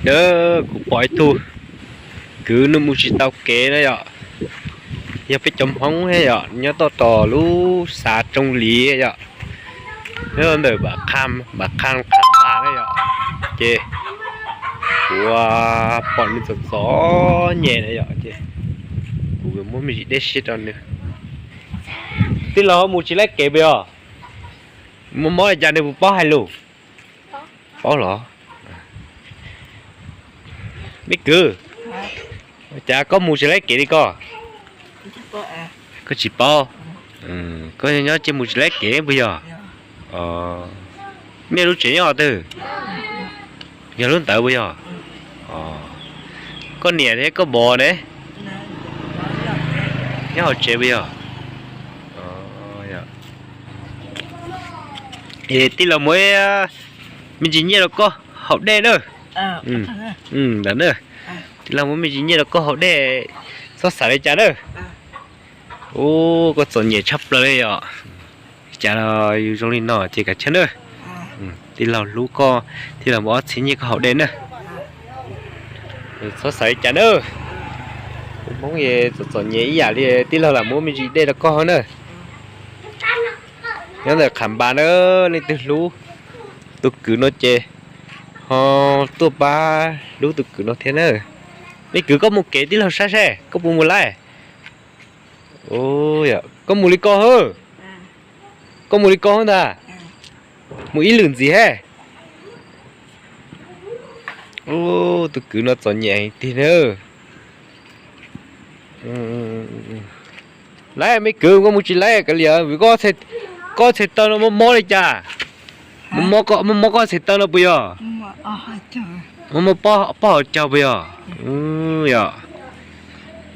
Nawb, kuv pom ib tug kwv nws mus tsis tau kev na yom. Yog peb cov Hmoob thiab yom, nyob toj rau lub xav Roo Liv yom, nyob ntawm Npam Qha, Npam Qha Qham Npas na yom. Ces kuv pom nws txom txom nyem na yom, ces kuv muab me ntsis dej siab rau nws. Tij laug mus tsis laib kev puas yog? Muaj mob li cas nws puas paub hais lus? Paub los? Me kwv, cas koj mus tsis laib kev li koj? Koj tsis paub? Koj nyob ces mus tsis laib kev puas yog? Nej lub tsev nyob qhov twg? Yog lub ntawd puas yog? Koj niam thiab koj vauv ne? Nyob hauv tsev puas yog? Es tij laug muab me ntsis nyiaj rau koj haus dej na. Ntawd na, tij laug muab me ntsis nyiaj rau koj haus dej, txhob xav li cas na. Ub, koj txom nyem tshaj plaws li yom. Cas yus zoo li no ces kav tsij na. Tij laug hlub koj, tij laug muab ob txhiab nyiaj koj haus dej na. Txhob xav li cas na. Kuv Hmoob es txom txom nyem ib yam li, tij laug lam muab me ntsis dej rau koj na. Nyob ntawm Qham Npas na, leej twg hlub tus kwv no ces ho tuaj pab hlub tus kwv no thiab na. Me kwv, koj mus kev tij laug saib seb koj puas mus laib. Koj mus li koj hwb, koj mus li koj hwb ntag, mus ib lwm ntxiv he. Tus kwv no txom nyem tiag na. Laib me kwv, koj mus tsis laib kav liam, koj txhais taw no mob mob li cas? Mob mob koj txhais taw no puas yog? Mob mob pob hauv caug puas yog? Yog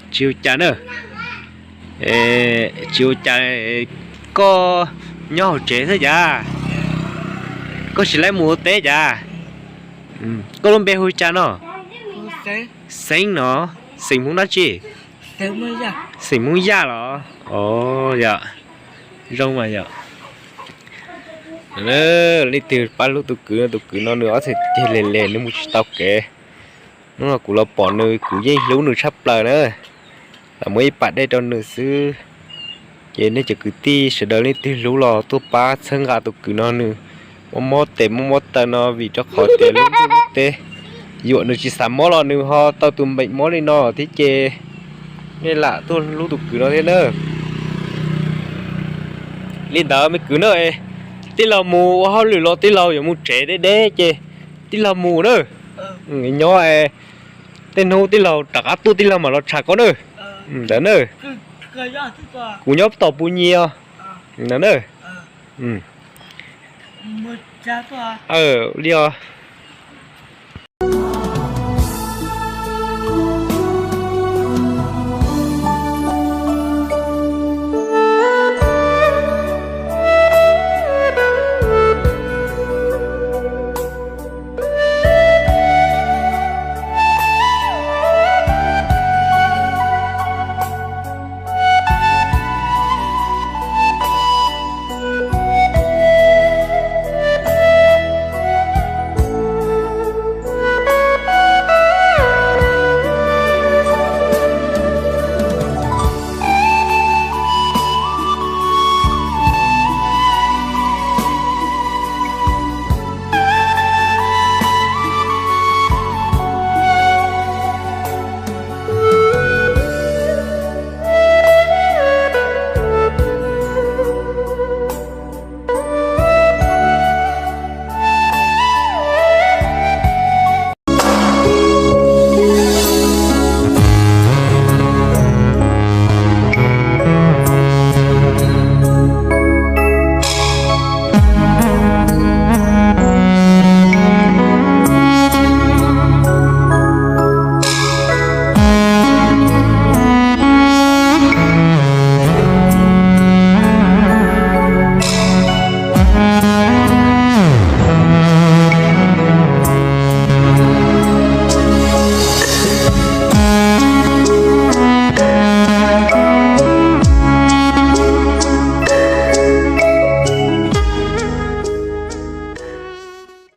tsis ua cas na. Tsis ua cas, koj nyob hauv tsev xwb cas? Koj tsis laib mus ua teb cas? Koj lub npe hu cas no? Xeeb no, xeem Hmoob dab tsi? Xeem Hmoob Yaj los? Os, yog zoo mas yog. Leej twg pab hlub tus kwv no, tus kwv no nws ob txhais ceg le le nws mus tsis tau kev. Hnub no kuv los pom nws kuv yeej hlub nws tshaj plaws na. Lam muab ib pas dej rau nws xwb. Ces nej cov kwv tij sawv daws leej twg hlub los tuaj pab txhawb nqa tus kwv no, nws mob mob tes mob mob taw no vim rau qhov tias lub ntuj lub teb yuam nws tsis xav mob los nws ho tau tus npeem mob li no thiab ces nej lam tuaj hlub tus kwv no thiab na. Li ntawd me kwv na, tij laug mus ua hauj lwm los tij laug yuav mus tsev deb deb ces tij laug mus na. Nyob tej hnub tij laug rov qab tuaj tij laug mam los tsham koj na. Ntawd na, kuv nyob tom Pus Nyia os. Ntawd na. Li os.